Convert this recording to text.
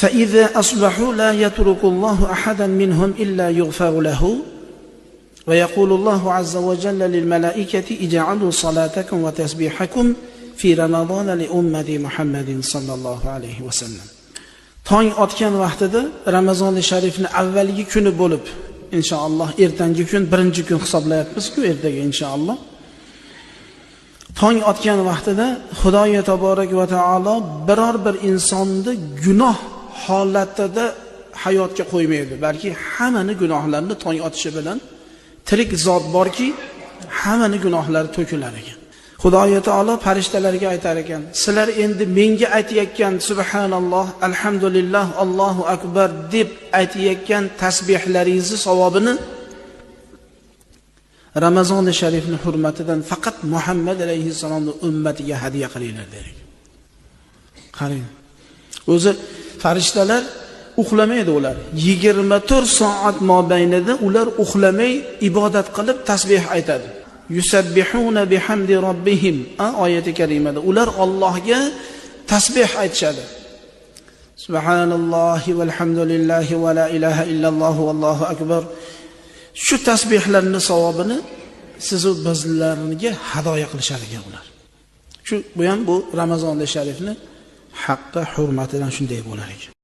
فإذا أصبحوا لا يترك الله أحدا منهم إلا يغفر له ويقول الله عز وجل للملائكة اجعلوا صلاتكم وتسبيحكم في رمضان لأمة محمد صلى الله عليه وسلم. Tong otgan vaqtida Ramazoni sharifni avvalgi kuni bo'lib, inshaalloh ertangi kun birinchi kun hisoblayapmiz-ku ertaga inshaalloh. Tong otgan vaqtida Xudoyo taborak va taolo biror bir insonni gunoh holatida hayotga qo'ymaydi, balki hammani gunohlarini tong otishi bilan tirik zot borki, hammani gunohlari to'kilar ekan. Xudoyo taolo farishtalarga aytar ekan: "Sizlar endi menga aytayotgan subhanalloh, alhamdulillah, Allohu akbar deb aytayotgan tasbihlaringizni savobini Ramazoni sharifni hurmatidan faqat Muhammad alayhissalomning ummatiga hadya qilinglar" der ekan. Qarang. O'zi farishtalar uxlamaydi ular. 24 soat mobaynida ular uxlamay ibodat qilib tasbih aytadi. Yusabbihuna bihamdi robbihim oyati karimada ular Allohga tasbih aytishadi. Subhanallohi valhamdulillahi va la ilaha illalloh vallohu akbar. Shu tasbihlarning savobini sizu bizlarga hadoya qilishar ekan ular. Shu bu ham bu Ramazon sharifni haqqi hurmatidan shunday bo'lar ekan.